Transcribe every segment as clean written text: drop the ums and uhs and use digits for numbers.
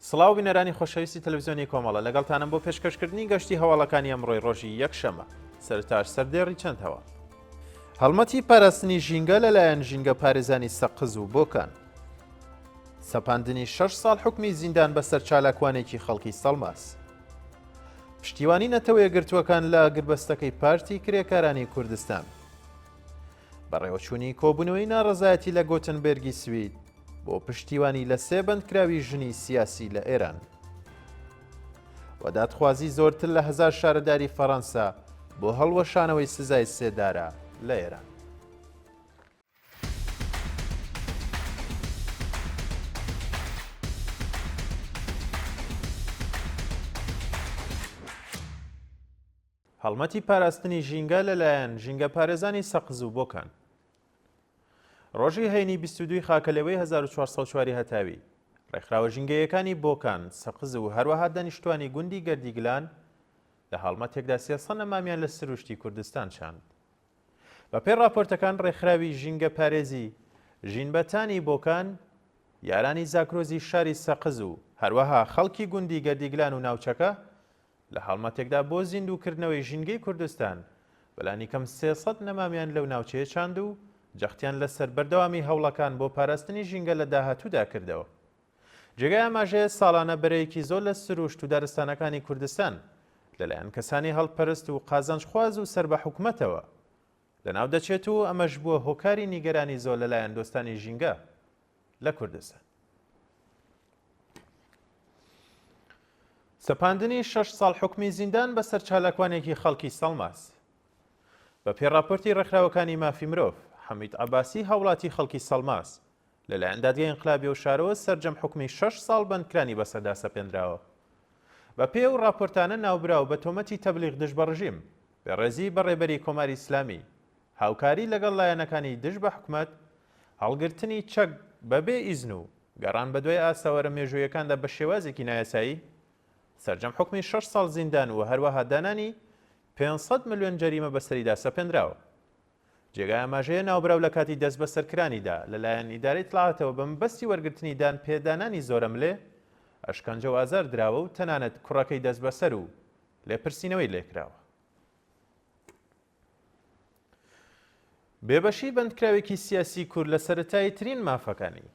سڵاو بینەرانی خۆشەویستی تەلەڤزیۆنی کۆمەڵە لەگەڵتانم بۆ پێشکەشکردنی گەشتی هەواڵەکانی ئەمڕۆی ڕۆژی یەکشەمە سەرتاش سەردێڕی چەند هەواڵ هەڵمەتی پاراستنی ژینگە لەلایەن ژینگە پارێزانی سەقز و بۆکان سەپاندنی شەش ساڵ حکومی زیندان بەسەر چالاکوانێکی خەڵکی سەڵماس پشتیوانی نەتەوە یەکگرتووەکان لە گربەستەکەی پارتی کرێکارانی کوردستان بەڕێوەچوونی کۆبوونەوەی ناڕەزایەتی لە گۆتنبێرگی سوید بۆ پشتیوانی لە سێ بەندکراوی ژنی سیاسی لە ئێران و دادخوازی زۆرتر لە هەزار شارەداری فەڕەنسا بۆ هەڵوەشانەوەی سزای سێدارە لە ئێران. هەڵمەتی پاراستنی ژینگە لەلایەن ژینگەپارێزانی سەقز و بۆکان. ڕۆژی هەینی 22 خاکەلێوەی 1404 هەتاوی، ڕێکخراوە ژینگەیەکانی بۆکان، سەقز و هەروەها دانیشتوانی گوندی گەردیگلان لە هەڵمەتێکدا 300 نەمامیان لە سروشتی کوردستان چاند. بەپێی ڕاپۆرتەکان ڕێکخراوی ژینگەپارێزی ژینبەتانی بۆکان، یارانی زاکرۆزی شاری سەقز و هەروەها خەڵکی گوندی گەردیگلان و ناوچەکە لە هەڵمەتێکدا بۆ زیندووکردنەوەی ژینگەی کوردستان، بەلانیکەم 300 نەمامیان لەو ناوچەیە چاند و جەختیان لەسەر بەردەوامی هەوڵەکان بۆ پاراستنی ژینگە لە داهاتوودا کردەوە. جێگای ئاماژەیە ساڵانە بەرەیەکی زۆر لە سروشت و دارستانەکانی کوردستان لەلایەن کەسانی هەڵپەرست و قازانجخواز و سەر بە حکومەتەوە لەناو دەچێت و ئەمەش بووە هۆکاری نیگەرانی زۆر لەلایەن دۆستانی ژینگە لە کوردستان. سەپاندنی شەش ساڵ حوکمی زیندان بەسەر چالاکوانێکی خەڵکی سەڵماس. بە پێی ڕاپۆرتی ڕێکخراوەکانی مافی مرۆڤ، حەمید عەباسی هاوڵاتی خەڵکی سەڵماس لەلایەن دادگای ئینقلابی ئەو شارەوە سەرجەم حوکمی شەش ساڵ بەندکرانی بەسەردا سەپێنراوە. بە پێی ئەو ڕاپۆرتانە ناوبراو بە تۆمەتی تەبلیغ دژ بە ڕژیم، بێڕێزی بە ڕێبەری کۆماری ئیسلامی، هاوکاری لەگەڵ لایەنەکانی دژ بە حکومەت، هەڵگرتنی چەک بەبێ ئیزن و گەڕان بەدوای ئاسەوارە مێژوویەکاندا بە شێوازێکی نایاسایی، سەرجەم حوکمی شەش ساڵ زیندان و هەروەها دانانی 500 ملیۆن جەریمە بەسەریدا سەپێنراوە. جێگای ئاماژەیە ناوبراو لە کاتی دەستبەسەرکرانیدا لەلایەن ئیدارەی ئیتڵاعاتەوە بە مەبەستی وەرگرتنی دان پێدانانی زۆرەملێ ئەشکەنجە و ئازار دراوە و تەنانەت کوڕەکەی دەستبەسەر و لێپرسینەوەی لێکراوە. بێبەشی بەندکراوێکی سیاسی کورد لە سەرەتاییترین مافەکانی.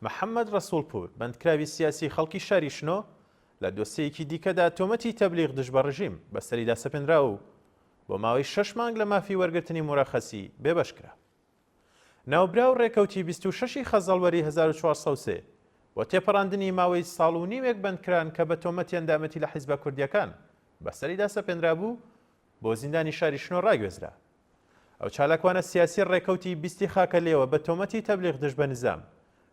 محەممەد ڕەسووڵپوور، بەندکراوی سیاسی خەڵکی شاری شنۆ، لە دۆسیەیەکی دیکەدا تۆمەتی تەبلیغ دژ بە ڕژیم بەسەریدا سەپێنرا و بۆ ماوەی شەش مانگ لە مافی وەرگرتنی مورەخەسی بێبەش کرا. ناوبراو ڕێکەوتی 26 ی خەزەڵوەری 1403 بۆ تێپەڕاندنی ماوەی ساڵ و نیوێک بەندکران کە بە تۆمەتی ئەندامەتی لە حیزبە کوردییەکان بەسەریدا سەپێنرابوو، بۆ زیندانی شاری شنۆ ڕاگوێزرا. ئەو چالاکوانە سیاسیە ڕێکەوتی بیستی خاکەلێوە بە تۆمەتی تەبلیغ دژ بە نیزام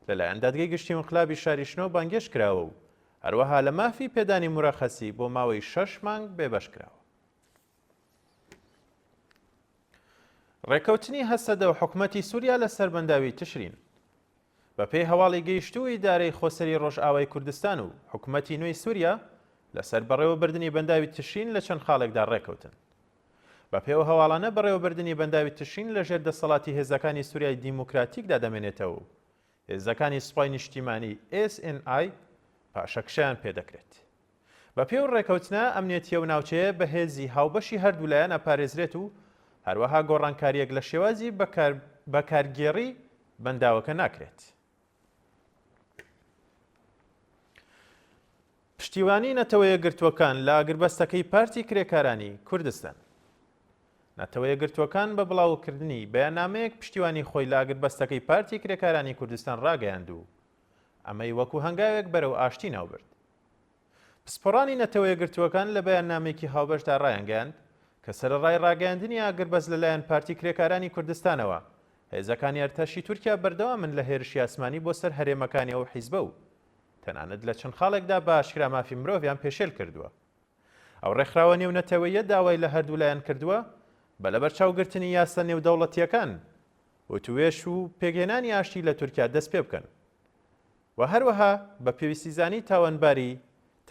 لەلایەن دادگەی گشتی ئینقلابی شاری شنۆ بانگێشت کراوە و هەروەها لە مافی پێدانی مورەخەسی بۆ ماوەی شەش مانگ بێبەش کراوە. ڕێکەوتنی هەسەدە و حکومەتی سوریا لەسەر بەنداوی تشرین. بەپێی هەواڵی گەیشتوو ئیدارەی خۆسەری ڕۆژئاوای کوردستان و حکومەتی نوێی سوریا لەسەر بەڕێوەبردنی بەنداوی تشرین لە چەند خاڵێکدا ڕێکەوتن. بەپێی ئەو هەواڵانە بەڕێوەبردنی بەنداوی تشرین لەژێر دەسەڵاتی هێزەکانی سوریای دیموکراتیکدا دەمێنێتەوە و هێزەکانی سوپای نیشتیمانی، SNI، پاشەکشەیان پێدەکرێت. بەپێی ئەو ڕێکەوتنە ئەمنیەتییە و ناوچەیە بە هێزی هاوبەشی هەردوو لایەن ئەپارێزرێت و هەروەها گۆڕانکارییەک لە شێوازی بە کارگێڕی بەنداوەکە ناکرێت. پشتیوانی نەتەوە یەکگرتووەکان لە ئاگربەستەکەی پارتی کرێکارانی کوردستان. نەتەوە یەکگرتووەکان بە بڵاوکردنی بەیاننامەیەک پشتیوانی خۆی لە ئاگربەستەکەی پارتی کرێکارانی کوردستان ڕاگەیاند و ئەمەی وەکو هەنگاوێک بەرەو ئاشتی ناوبرد. پسپۆڕانی نەتەوە یەکگرتووەکان لە بەیاننامەیەکی هاوبەشدا ڕایانگەیاند کە سەرەڕای ڕاگەیاندنی ئاگربەست لەلایەن پارتی کرێکارانی کوردستانەوە، هێزەکانی ئەرتەشی تورکیا بەردەوامن لە هێرشی ئاسمانی بۆ سەر هەرێمەکانی ئەو حیزبە و تەنانەت لە چەند خاڵێکدا بە ئاشکرا مافی مرۆڤیان پێشێل کردووە. ئەو ڕێکخراوە نێونەتەوەییە داوای لە هەردوو لایەن کردووە بە لەبەرچاوگرتنی یاسا نێودەوڵەتییەکان وتووێژ و پێکهێنانی ئاشتی لە تورکیا دەستپێبکەن. و هەروەها بە پێویستی زانی تاوانباری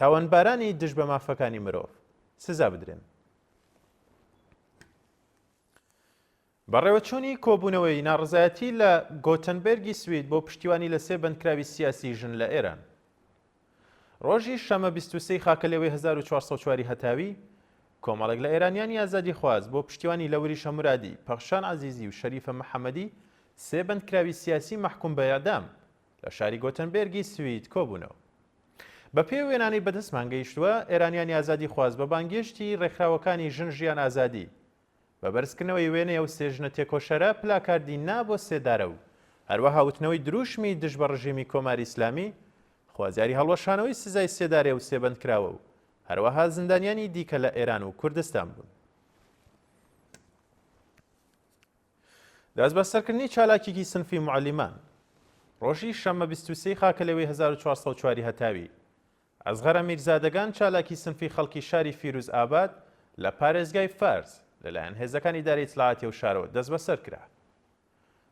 تاوانبارانی دژ بە مافەکانی مرۆڤ سزا بدرێن. بەڕێوەچوونی کۆبوونەوەی ناڕەزایەتی لە گۆتەنبێرگی سوید بۆ پشتیوانی لە سێ بەندکراوی سیاسی ژن لە ئێران. ڕۆژی شەمە 23 خاکەلێوەی 1404 هەتاوی، کۆمەڵێک لە ئێرانیانی ئازادیخواز بۆ پشتیوانی لە وریشە مورادی، پەخشان عەزیزی و شەریفە محەمەدی، سێ بەندکراوی سیاسی مەحکوم بە ئێعدام، لە شاری گۆتەنبێرگی سوید کۆبوونەوە. بە پێی وێنانەی بەدەستمان گەیشتووە، ئێرانیانی ئازادیخواز بە بانگێشتی ڕێکخراوەکانی ژن ژیان ئازادی، بە بەرزکردنەوەی وێنەی ئەو سێ ژنە تێکۆشەرە پلاکاردی نا بۆ سێدارە و هەروەها وتنەوەی درووشمی دژ بە ڕژێمی کۆماری ئیسلامی، خوازیاری هەڵوەشانەوەی سزای سێدارەی ئەو سێ بەندکراوە و هەروەها زیندانیانی دیکە لە ئێران و کوردستان بوون. دەستبەسەرکردنی چالاکێکی سنفی موعەلیمان ڕۆژی شەممە 23 خاکەلێوەی 1404 هەتاوی ئەسغەر ئەمیرزادەگان چالاکی سنفی خەڵکی شاری فیروز ئاباد لە پارێزگای فارس لەلایەن هێزەکانی ئیدارەی ئیتلاعاتی ئەو شارەوە دەستبەسەر کرا.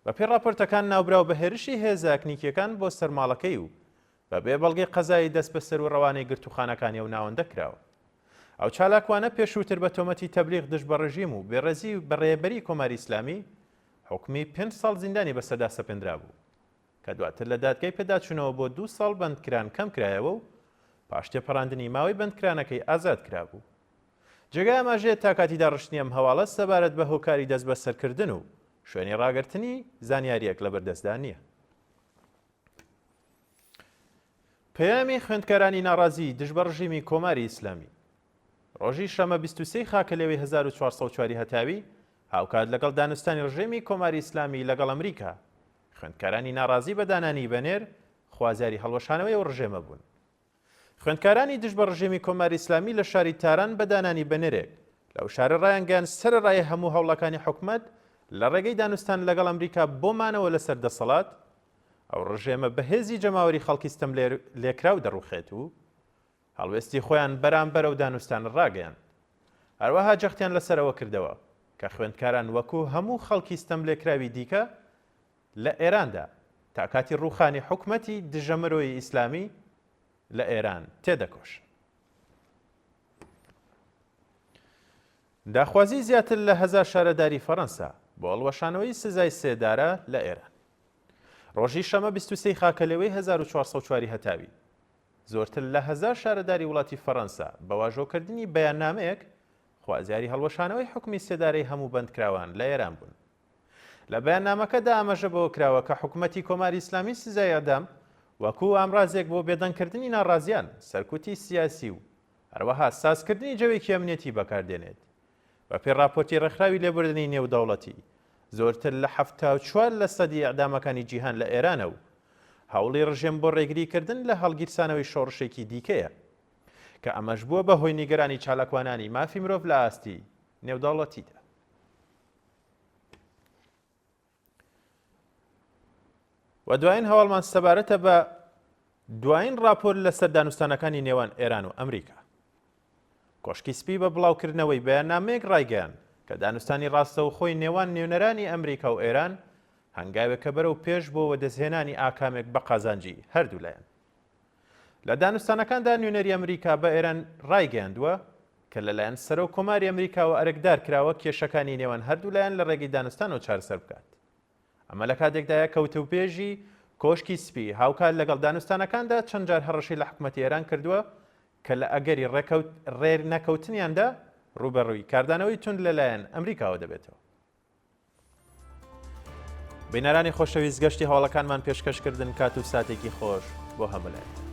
بەپێی ڕاپۆرتەکان ناوبراو بە هێرشی هێزە ئەکنیکییەکان بۆ سەر ماڵەکەی و بە بێ بەڵگەی قەزایی دەستبەسەر و ڕەوانەی گرتووخانەکانی ئەو ناوەندە کراوە. ئەو چالاکوانە پێشووتر بە تۆمەتی تەبلیغ دژ بە ڕژیم و بێڕێزی بە ڕێبەری کۆماری ئیسلامی حوکمی پێنج ساڵ زیندانی بەسەردا سەپێندرابوو کە دواتر لە دادگای پێداچوونەوە بۆ دوو ساڵ بەندکران کەم کرایەوە و پاش تێپەڕاندنی ماوەی بەندکرانەکەی ئازاد کرابوو. جێگای ئاماژەیە تا کاتی داڕشتنی ئەم هەواڵە سەبارەت بە هۆکاری دەستبەسەرکردن و شوێنی ڕاگرتنی زانیارییەک لەبەردەستدا نییە. پەیامی خوێندکارانی ناڕازی دژ بە ڕژیمی کۆماری ئیسلامی ڕۆژی شەمە 23 خاکەلێوەی 1404 هەتاوی هاوکات لەگەڵ دانوستانی ڕژێمی کۆماری ئیسلامی لەگەڵ ئەمریکا خوێندکارانی ناڕازی بە دانانی بەنێر خوازیاری هەڵوەشانەوەی ئەو ڕژێمە بوون. خوێندکارانی دژ بە ڕژێمی کۆماری ئیسلامی لە شاری تاران بە دانانی بەنێرێک لەو شارە ڕایانگەیاند سەرەڕای هەموو هەوڵەکانی حکومەت لە ڕێگەی دانوستان لەگەڵ ئەمریکا بۆ مانەوە لەسەر دەسەڵات ئەو ڕژێمە بە هێزی جەماوەری خەڵکی ستەم لێکراو دەڕوخێت و هەڵوێستی خۆیان بەرامبەر ئەو دانوستانە ڕاگەیاند. هەروەها جەختیان لەسەر ئەوە کردەوە کە خوێندکاران وەکو هەموو خەڵکی ستەملێکراوی دیکە لە ئێراندا تا کاتی ڕووخانی حکومەتی دژە مرۆیی ئیسلامی لە ئێران تێدەکۆشن. داخوازی زیاتر لە هەزار شارەداری فەرەنسا بۆ هەڵوەشانەوەی سزای سێدارە لە ئێران. ڕۆژی شەمە 23 خاکەلێوەی 1404 هەتاوی زۆرتر لە هەزار شارەداری وڵاتی فەرەنسا بە واژۆکردنی بەیاننامەیەک خوازیاری هەڵوەشانەوەی حوکمی سێدارەی هەموو بەندکراوان لە ئێران بوون. لە بەیاننامەکەدا ئاماژە بەوە کراوە کە حکومەتی کۆماری ئیسلامی سزای ئێعدام وەکوو ئامرازێک بۆ بێدەنگکردنی ناڕازیان، سەرکوتی سیاسی و هەروەها سازکردنی جەوێکی ئەمنیەتی بەکار دێنێت. بەپێی ڕاپۆرتی ڕێکخراوی لێبوردنی نێودەوڵەتی، زۆرتر لە 74 لەسەدی ئێعدامەکانی جیهان لە ئێرانە و هەوڵی ڕژێم بۆ ڕێگریکردن لە هەڵگیرسانەوەی شۆڕشێکی دیکەیە کە ئەمەش بووە بە هۆی نیگەرانی چالاکوانانی مافی مرۆڤ لە ئاستی نێودەوڵەتیدا. و دوایین هەواڵمان سەبارەتە بە دوایین راپۆرت لەسەر دانوستانەکانی نێوان ئێران و ئەمریکا. کۆشکی سپی بە بڵاوکردنەوەی بەیاننامەیەک ڕایگەیاند کە دانوستانی ڕاستەوخۆی نێوان نوێنەرانی ئەمریکا و ئێران هەنگاوێکە بەرەو پێش بۆ وەدەستهێنانی ئاکامێک بە قازانجی هەردوو لایەن. لە دانوستانەکاندا نوێنەری ئەمریکا بە ئێران ڕایگەیاندووە کە لەلایەن سەرۆک کۆماری ئەمریکاوە ئەرکدار کراوە کێشەکانی نێوان هەردوو لایەن لە ڕێگەی دانوستانەوە چارەسەر بکات. ئەمە لە کاتێکدایە کە وتوبێژی کۆشکی سپی هاوکات لەگەڵ دانوستانەکاندا چەند جار هەڕەشەی لە حکومەتی ئێران کردووە کە لە ئەگەری ڕێنەکەوتنیاندا ڕووبەڕووی کاردانەوەی توند لەلایەن ئەمریکاوە دەبێتەوە. بینەرانی خۆشەویست گەشتی هەواڵەکانمان پێشکەش کردن کات و ساتێکی خۆش بۆ هەموو لایەک.